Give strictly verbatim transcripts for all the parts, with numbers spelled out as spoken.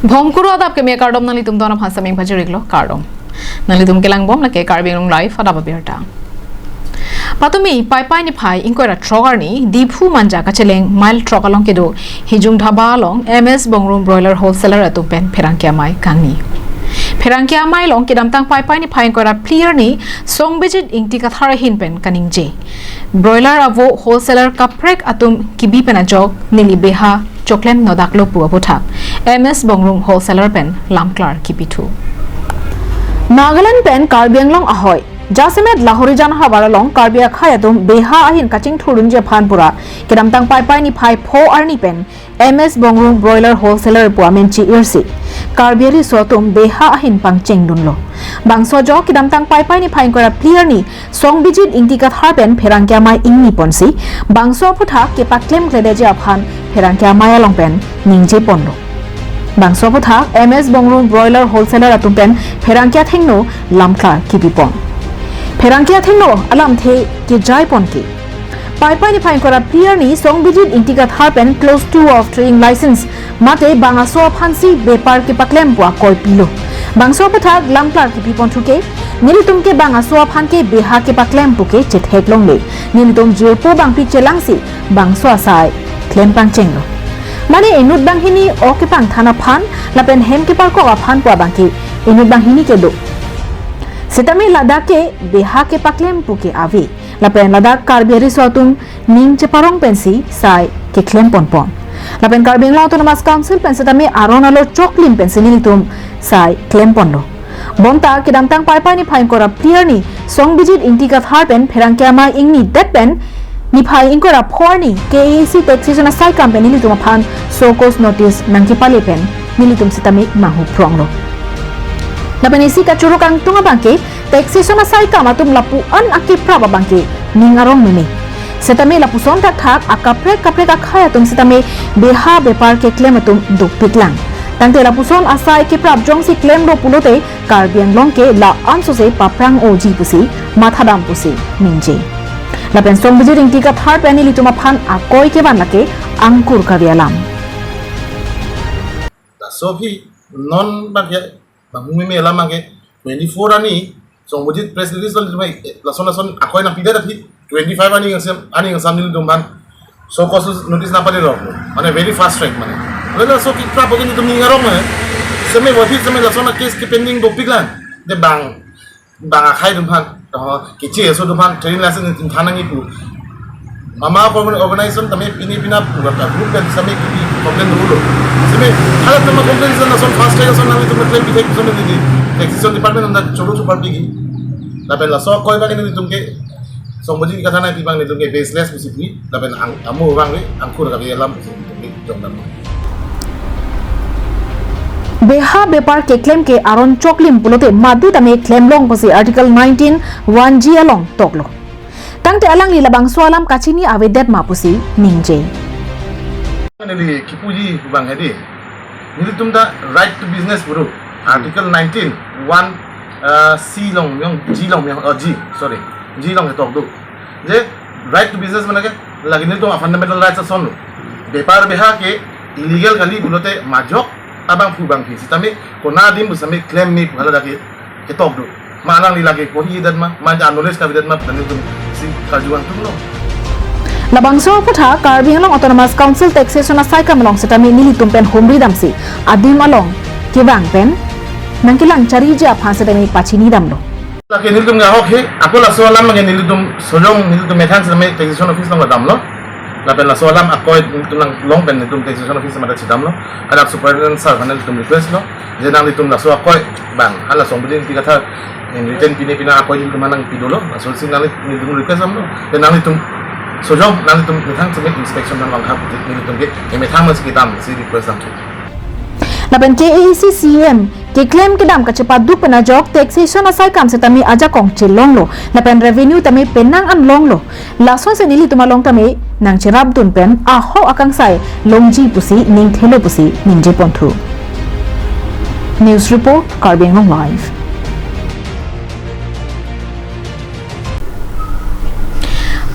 Bhomkuru adap keme kardom, nanglitum don aphan saming pajiriklo, kardom. Nanglitum kelangbom lake Karbi Anglong Live adap abirta. Patumi Paipai niphai ingkoi ra throk arni Diphu Manja kacheleng mile throk along kedo Hijung Dhaba along M S Bongrung Broiler Wholesaler atum pen pherangke amei kangni. Pherangke amei along kedamtang Paipai niphai ingkoi ra phli arni Songbijit Ingti Kathar ahin pen kaningje. Broiler avo wholesaler kaprek atum kebi pen ajok neli beha choklem nodaklo pu aputhak M S Bongrung Wholesaler pen lamklar kipithu. Nagaland pen Karbi Anglong ahoi, jasemet Lahorijan havar along Karbi akhei atum beha ahin kachingthurdunji aphan pura kedamtang Paipai niphai pho arni pen M S Bongrung Broiler Wholesaler pu amen chi-irsi Karbi ariso atum beha ahin pangchengdunlo. Bangso ajok kedamtang Paipai niphai ingkoi ra phli arni Songbijit Ingti Kathar pen pherangke amei ingni ponsi, bangso aputhak kepaklemkledeji aphan pherangke amei along pen ningje ponlo. Bangso aputhak M S Bongrung Broiler Wholesaler atum pen pherangke athengno lamklar kipi pon. Pherangke athengno alamthe kejai pon ke, Paipai niphai ingkoi ra phli arni Songbijit Ingti Kathar pen close to of trading license mate bang aso aphansi bepar kepaklem pu akoi pilo. Bangso aputhak lamklar kipi ponthu ke, nelitum ke bang aso aphan ke beha kepaklem pu ke chethek longle. Nelitum jirpo bangpi chelangsi bangso asai klem pangchenglo. Mane inut banghini ok kepangthan aphan lapen hem keparkok aphan pu abang ke inut banghini kedo. Setame ladak ke beha kepaklem pu ke ave. Lapen ladak Karbi ariso atum ning cheparong pensi sai keklem ponpon. Lapen Karbi Anglong Autonomous Council pen setame aron alo choklim pensi nelitum sai klem ponlo. Bonta kedamtang Paipai niphai ingkoi ra phli arni Songbijit Ingti Kathar pen pherangke amei ingnidet pen niphai ingkoi ra pho arni K A A C taxation asaikam pen nelitum aphan show cause notice nangkepale pen nelitum setame manghu phronglo. Lapen isi kachoro kangtung abang ke taxation asaikam atum lapu-an akeprap abang ke ning arong meme. Setame lapuson thakthak akaprek kaprek akhei atum setame beha bepar keklem atum dopiklang. Tangte lapuson asai keprap jongsi klemlo pulote Karbi Anglong ke la-an sose paphrang-oji pusi mathadam pusi ningje. Lapen Songbijit Ingti Kathar pen nelitum aphan akoi kevan lake angkur kave alam. Laso aphi non bangke bang meme alam bangke twenty-four arni Songbijit press release lo, lason lason akoi nangpidet aphi twenty-five arni angsam, arni angsam nelitum aphan show cause notice nangpaderok, mane very fast track mane. Laso keprap ke nelitum ning arong mane. Setame aphi setame lason a-case ke pending dopiklang. De bang, bang akhei atum aphan, oh, keche aso atum aphan trading license nelitum than nangji pu. Mama organ-, organization tame pine pina pura ta group pen setame kipi complain dolo. Setame hala tame complain sana son fast track son nanglitum klem pithek son neli taxation department anta choro chupar pigi. Lapen laso akoi bang nelitum ke Songbijit Ingti Kathar nangpi bang nelitum ke baseless pusi pi. Lapen ang, amo bang ke angkur kave alam pusi nelitum ke jongdam. Beha bepar keklem ke aron choklim pulote madu tame klemlong pusi Article nineteen one G along toklo. Tangte alangli labangso alam kachini avedet ma pusi ningje. Neli kipuji bang hedi. Nelitum ta right to business pu Article nineteen one, uh, C along miyong, G along miyong, oh, G, sorry. G along ketok do. Je right to business mane ke lagi nelitum a-fundamental rights asonlo. Bepar beha ke illegal kali pulote majok abangphu bangphi setame kona adim pu setame klem me pu haladak ke ketok do. Ma alangli lake porhidet ma, ma ja knowledge kavedet ma, pu nelitum si karju kangtunglo. Labangso aputhak Karbi Anglong Autonomous Council taxation asaikam along setame nelitum pen humri damsi adim along kevang pen nangkelang chariji aphan setame pachini damlo. Lake nelitum ke ahok he, ako laso alam lake nelitum sojong nelitum methang setame taxation office along damlo. Lapen laso alam akoi nelitum nanglong pen nelitum taxation office mate chedamlo. Adap superintendent sir aphan nelitum request lo. Je nanglitum laso akoi bang, hala Songbijit Ingti Kathar in written pine pina akoi nelitum aphan nangpidolo. Laso si nangli, nelitum request damlo. Je nanglitum sojong nanglitum methang setame inspection nanglang kha, nelitum ke methang mas kedam si request damthu. Lapen K A A C C E M keklem kedam kachepaduk pen ajok taxation asaikam setame ajakong chelonglo, lapen revenue tame penang an longlo. Lasonsi nelitum along tame nangcherapdun pen ahok akangsai longji pusi ningthelo pusi ningje ponthu. News report, Karbi Anglong Live.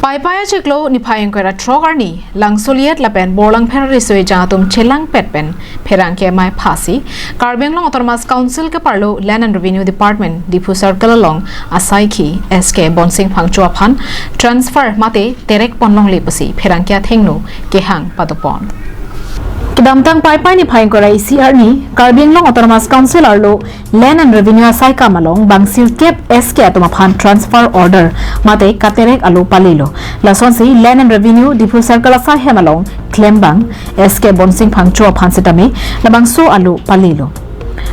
Paipai achiklo niphai ingkoi ra throk arni Langsoliet lapen Borlangpher riso ejang atum chelangpet pen pherangke amei phasi Karbi Anglong Autonomous Council keparlo Land and Revenue Department Diphu Circle along asaikhi S K Bonsing Phangcho aphan transfer mate terek ponlongle pusi pherangke athengno kehang padopon. Kedamtang Paipai niphai ingkoi ra isi arni Karbi Anglong Autonomous Council arlo Land and Revenue asaikam along bang sirkep S K atum aphan transfer order mate katerek alo palilo. Lasonsi Land and Revenue Diphu Circle asai hem along klembang S K Bonsing Phangcho aphan sitame labangso alo palilo.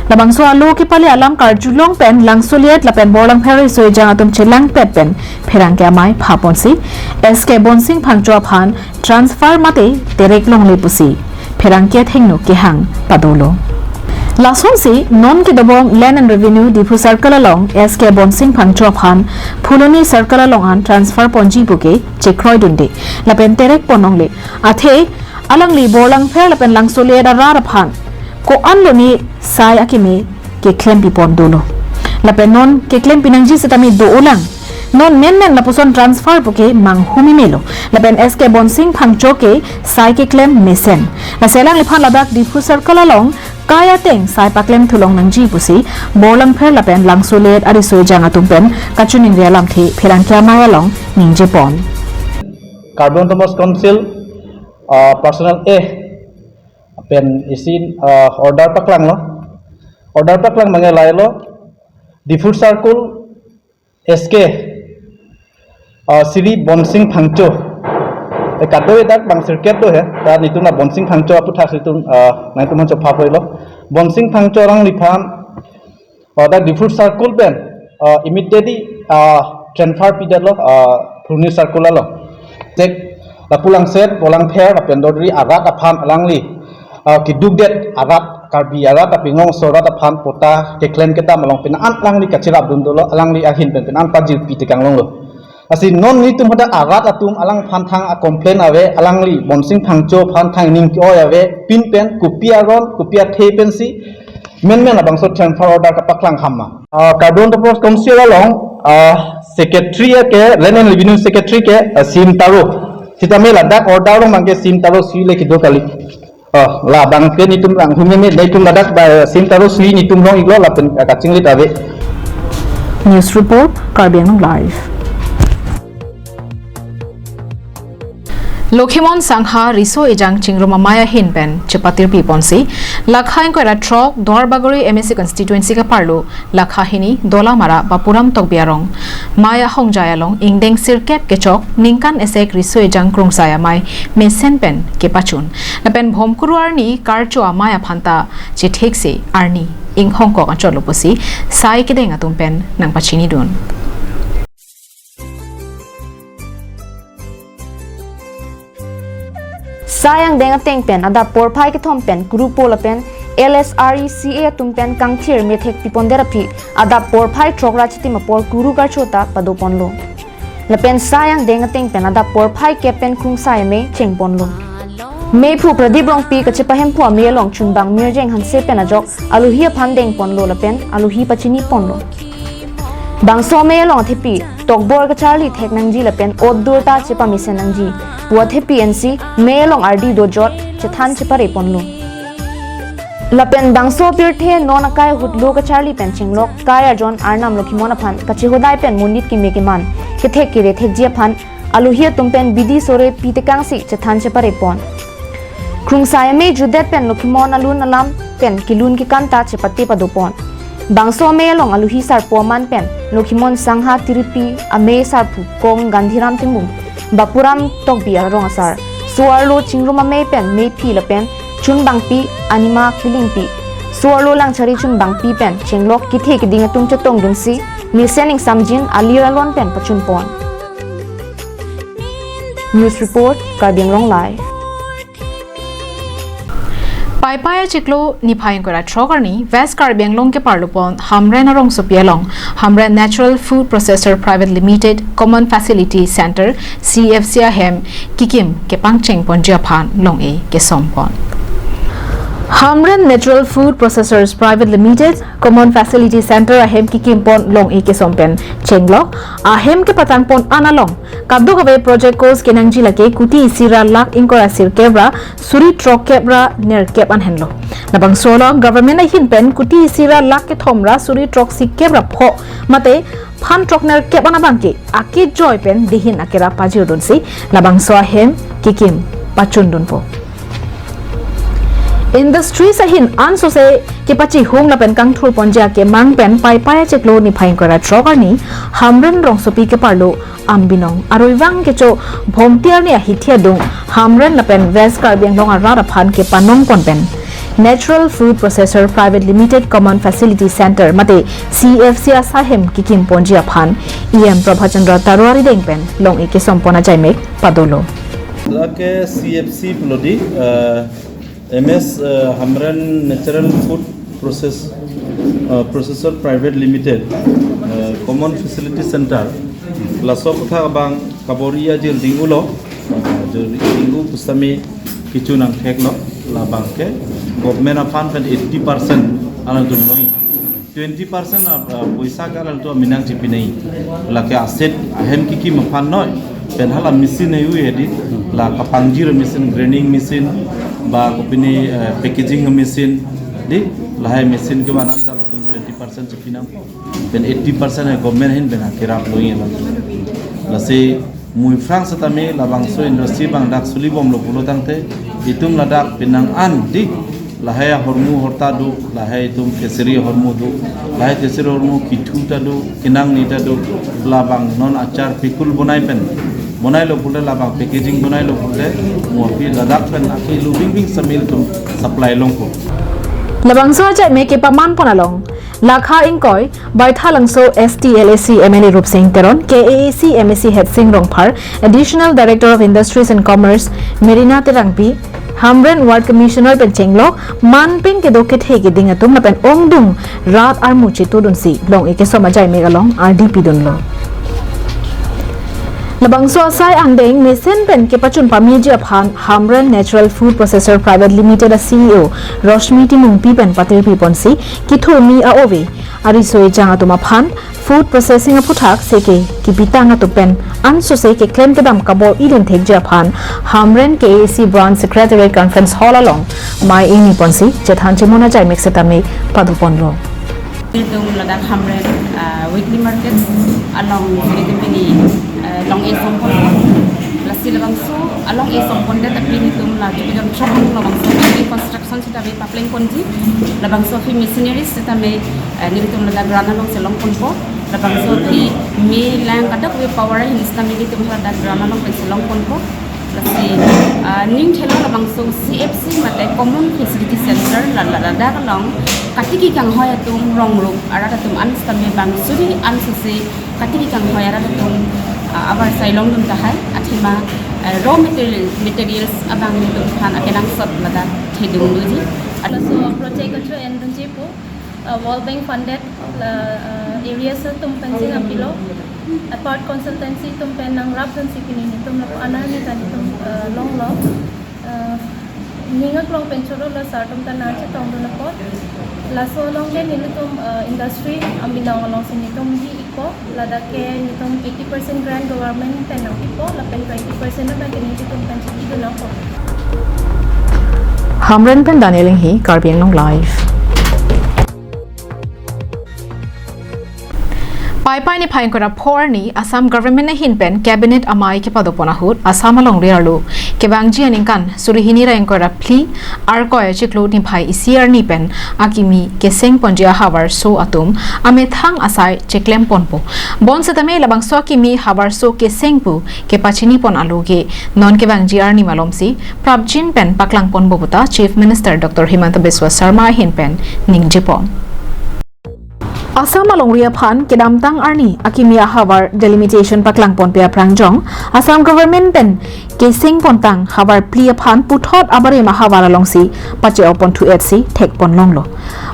Labangso alo kepale alam karjulong pen Langsoliet lapen Borlangpher riso ejang atum chelangpet pen pherangke amei phaponsi S K Bonsing Phangcho aphan transfer mate terek longle pusi pherangke athengno kehang padolo. Lasonsi non kedobom Land and Revenue Diphu Circle along S K Bonsing Phangcho aphan Phuloni Circle along an transfer ponji puke chekroidunde lapen terek ponlongle. Athe alangli Borlangpher lapen Langsoliet arat aphan ko-an loni sai akeme keklem pipon dolo. Lapen non keklem pinangji sitame do-olang. Non menmen lapuson transfer puke manghumimelo. Lapen S K Bonsing Phangcho ke sai keklem mesen. Lasi alangliphan ladak Diphu Circle along kai ateng sai paklem thulong nangji pusi Borlangpher lapen Langsoliet ariso ejang atum pen kachiningri alamthe pherangke amei along ningjepon. Karbi Autonomous Council, uh, personal A pen isi, uh, order paklanglo. Order paklang mangelailo. Diphu Circle S K, uh, Sri Bonsing Phangcho. E kado edak bang sirkep do he. Ta nitum na Bonsing Phangcho aputhak situm, uh, nangtum Phangcho phapoilo. Bonsing Phangcho alangliphan, uh, dak Diphu Circle pen, uh, immediately, uh, transfer pidetlo, uh, Phuloni Circle along. Cek lapu Langset, Borlangpher, lapen Dodri arat aphan alangli, uh, kedukdet arat, Karbi arat, apingong so arat aphan pota keklem kedam along pina an alangli kachirap dun dolo, alangli ahin pen pina an pajirpi tekang longlo. Lasi non nitum hadak arat atum alangphan thang a complain ave, alangli Bonsing Phangcho aphan thang ning ke-oi ave, pin pen kopi aron, kopi athe pensi menmen labangso transfer order kapaklang ham ma. Ah, Karbi Autonomous Council along, ah, secretary ke, Land and Revenue Secretary ke, ah, Sim Taro. Sitame ladak order along bangke Sim Taro sui le kedo kali. Ah, labang ke nitum lang humeme nitum ladak ba Sim Taro sui nitum long iglo lapen, ah, kachinglit ave. News report, Karbi Anglong Live. Lokhimon Sangha riso ejang chingrum amei ahin pen chepatirpi ponsi, lakha ingkoi ra throk Duarbagori M A C constituency keparlo lakha hini Dolamara Bapuram Tokbi arong. Mei ahongjai along ingdeng sirkep kechok ningkan esek riso ejang krungsai amei mesen pen kepachun. Lapen bhomkuru arni karcho amei aphanta chethekse arni inghongkok anchotlo pusi sai kedeng atum pen nangpachinidun. Sai angdeng ateng pen adap porphai kethom pen kuru po lapen L S R E C A atum pen kangthir methek pipondet aphi adap porphai throk ra chitim apor kuru karcho ta padoponlo. Lapen sai angdeng ateng pen adap porphai kep pen krungsai amei chengponlo. Meiphu Pradip Rongpi kachepahemphu amei along chunbang Mirjeng Hanse pen ajok alohi aphan dengponlo lapen alohi pachiniponlo. Bangso amei along athepi tokbor kacharli thek nangji lapen ot dur ta chepamesen nangji pu athepi ensi mei along ardi dojot chethan chepareponlo. Lapen bangso apirthe non akai ahut lo kacharli pen chenglok kai arjon Arnam Lokhimon aphan kachehodai pen monit keme keman kethek kere thekji aphan alohi atum pen bidi sore pitekangsi chethan cheparepon. Krungsai amei judet pen Lokhimon alun alam pen kelun kekan ta chepate padopon. Bangso amei along alohi sarpo aman pen Lokhimon Sangha Tiripi, amei sarpo kong Gandhiram Timung, Bapuram Tokbi arong asar, so-arlo chingrum amei pen meiphi lapen chunbangpi Anima Kilingpi, so-arlo Langchari chunbangpi pen chenglok kethe keding atum chetongdunsi mesen ingsamjin alir alon pen pachunpon. News report, Karbi Anglong Live. Paipai achiklo niphai ingkoi ra throk arni West Karbi Anglong keparlopon Hamren arongsopi along Hamren Natural Food Processor Private Limited Common Facility Center, C F C ahem kikim kepangchengponji aphan long-e kesompon. Hamren Natural Food Processors Private Limited Common Facility Center ahem kikim pon long-e kesom pen chenglok. Ahem kepatang pon an along kadokave project cost kenangji lake kuti isi ra lakh ingkoi ra sirkep ra suri throkkep ra nerkep an henlo. Labangso along government ahin pen kuti isi ra lakh kethom ra suri throksi kep ra pho mate phan throk nerkep an abangke akejoi pen dehin akerap pajirdunsi labangso ahem kikim pachundunpo. Industries ahin ansose kepachihung lapen kangthur ponji akemang pen Paipai achiklo niphai ingkoi ra throk arni Hamren rongsopi keparlo Ambinong arui vang kecho Bhomti arni ahithi adung Hamren lapen West Karbi Anglong arat aphan kepanong pon pen Natural Food Processor Private Limited Common Facility Center mate C F C asai ahem kikim ponji aphan E M Prabhat Chandra Taro arideng pen long-e kesom pon ajaimek padolo. Lake C F C pulo di, eh, M S, eh, Hamren Natural Food Process, eh, Processor Private Limited, eh, Common Facility Center. Laso kotha abang kabor-i ajir ding-ulo, eh, jir ding-u pusitame kecho nangtheklo, labangke government aphan pen eighty percent alangtum noi. Twenty percent a, a, poisa ke alangtum aminang chipinei. Lake aset ahem kikim aphan noi. Pen hala machine ayu hedi. La kapangjir machine, grinding machine, ba kopine, eh, packaging machine. Di, lahai machine kevan anta latum twenty percent chipinang. Pen eighty percent hai government ahin pen akerap long-e la. Lasi mui phrang setame labangso industry abang dak suli bomlo pulo tangte itum ladak penang an di lahai ahormu horta do, lahai itum keseri ahormu do, lahai keseri ahormu kithu ta do, kenangni ta do, labang non achar pikul bonai pen, bonailo pulote labang packaging bonailo pulote, mo aphi ladak pen akelu bingbing setame itum supply longpo. Labangso ajaimek kepaman pon along Lakha ingkoi, Baithalangso S T L A C M L A Rupsing Teron, K A A C M A C Hetsing Rongphar, Additional Director of Industries and Commerce, Merina Terangpi, Hamren Ward Commissioner pen chenglok, man pen kedo kethe keding atum lapen ongdung rat armu chetudunsi long-e kesom ajaimek along ardi pidunlo. Labangso asai angdeng mesen pen kepachun pameji aphan Hamren Natural Food Processor Private Limited a C E O Roshmi Timungpi pen patirpi ponsi kithurmi a-ove ariso ejang atum aphan food processing aphuthak seke kipitang atum pen ansose keklem kedam kabor-idun thekji aphan Hamren K A A C Branch Secretariat Conference Hall along mei ingni ponsi chethan chemun ajaimek setame pado ponlo. Nelitum ladak Hamren, ah, weekly market along nelitum pini, ah, long-e som pon. Lasi labangso along-e som pondet aphi nelitum la Jupiter Throng labangso neli construction setame papleng ponji. Labangso aphi machineries setame, ah, nelitum ladak ground alongsi long ponpo. Labangso aphi me lang kadokave power ahin setame nelitum ladak ground alongsi long ponpo. Lasi, ah, ning thelo labangso C F C mate Common Facility Center la, la, ladak along katiki kanghoi atum rong rup arat atum an setame bang suri ansose katiki kanghoi arat atum, ah, avarsai longdun tahai athema, ah, raw material, materials abang nelitum aphan akenangsot ladak thedung doji. Laso project acho endunji pu, uh, World Bank funded, uh, uh, areas atum pen si nangpilo. Apart consultancy atum pen nangrapdunsi pini nelitum lapu anarni ta nelitum, uh, longlo. Uh, ning aklong pen choro la sir atum ta nangchetongdun apot. Laso along ke nelitum, uh, industry Ambinong alongsi nelitum bi-ikpo. Ladak ke nelitum eighty percent grant government pen nangpipo, lapen twenty percent abang ke nelitum pen chekidun nangpo. Hamren pen Daniel Inghi, Karbi Anglong Live. Paipai niphai ingkoi ra pho arni Assam Government ahin pen Cabinet amei kepado pon ahut Assam alongri arlo kevangji aningkan suri hini ra ingkoi ra phli Arkoi achiklo niphai isi arni pen akimi keseng ponji ahavarso atum amethang asai cheklem ponpo. Bonsetame labangso akimi havarso keseng pu kepachini pon aloke non kevangji arni malomsi prapjin pen paklang ponpo puta Chief Minister Doctor Himanta Biswa Sarma ahin pen ningjepo. Assam alongri aphan kedamtang arni akimi ahavar delimitation paklang ponpe aphrang jong Assam government pen keseng pontang havar phli aphan puthot abarim ahavar alongsi pache-o ponthu-etsi thek ponlonglo.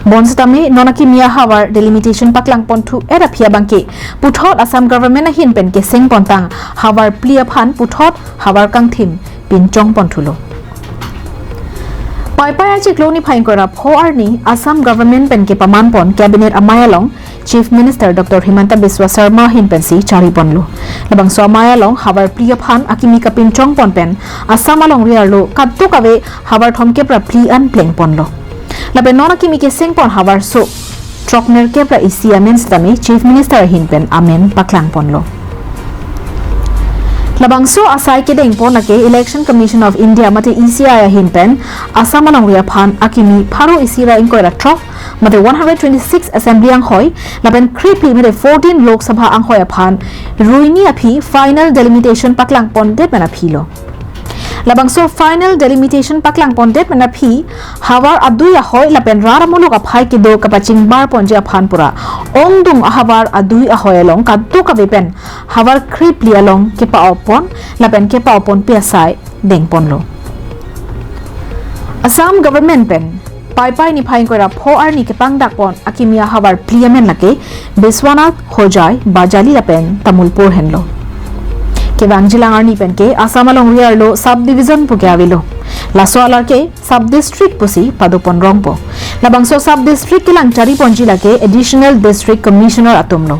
Bonsetame non akimi ahavar delimitation paklang ponthu-et aphi abangke puthot Assam government ahin pen keseng pontang havar phli aphan puthot havar kangthim pinchong ponthulo. Paipai achiklo niphai ingkoi ra pho arni Assam Government pen kepaman pon Cabinet amei along Chief Minister Doctor Himanta Biswa Sarma ahin pensi chari ponlo. Labangso amei along havar phli aphan akimi kapinchong pon pen Assam alongri arlo kadokave havar thomkep ra phli an pleng ponlo. Lapen non akimi keseng pon havarso throknerkep ra isi amen sitame Chief Minister ahin pen amen paklang ponlo. Labangso asai kedeng pon lake Election Commission of India mate E C I ahin pen Assam alongri aphan akimi pharo isi ra ingkoi ra throk mate one hundred twenty-six Assembly anghoi lapen krephli mate fourteen Lok Sabha anghoi aphan ruini aphi final delimitation paklang pondet pen aphilo. Labangso final delimitation paklang pondet pen aphi havar adui ahoi lapen rat amuluk aphai kedo kapachingbar ponji aphan pura ongdung ahavar adui ahoi along kadokave pen havar krephli along kepa-op pon lapen kepa-op ponpe asai deng ponlo. Assam Government pen Paipai niphai ingkoi ra pho arni kepangdak pon akimi ahavar phli amen lake Biswanath, Hojai, Bajali lapen Tamulpur henlo. Kevangjilang arni pen ke Assam alongri arlo sub division puke avelo. Laso alar ke sub district pusi pado pon rongpo. Labangso sub district kelang chari ponji lake Additional District Commissioner atumlo.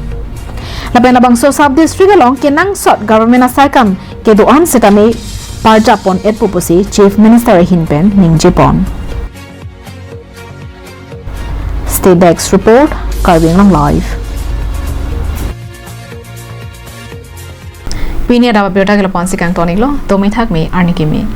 Lapen labangso sub district along kenangsot government asai kam kedo-an sitame parjap pon-etpo pusi Chief Minister ahin pen ningje pon. State Desk Report, Karbi Anglong Live. Pini adap abirta ke lapu-an si kangton-iklo, tumi thakmi arni kimi.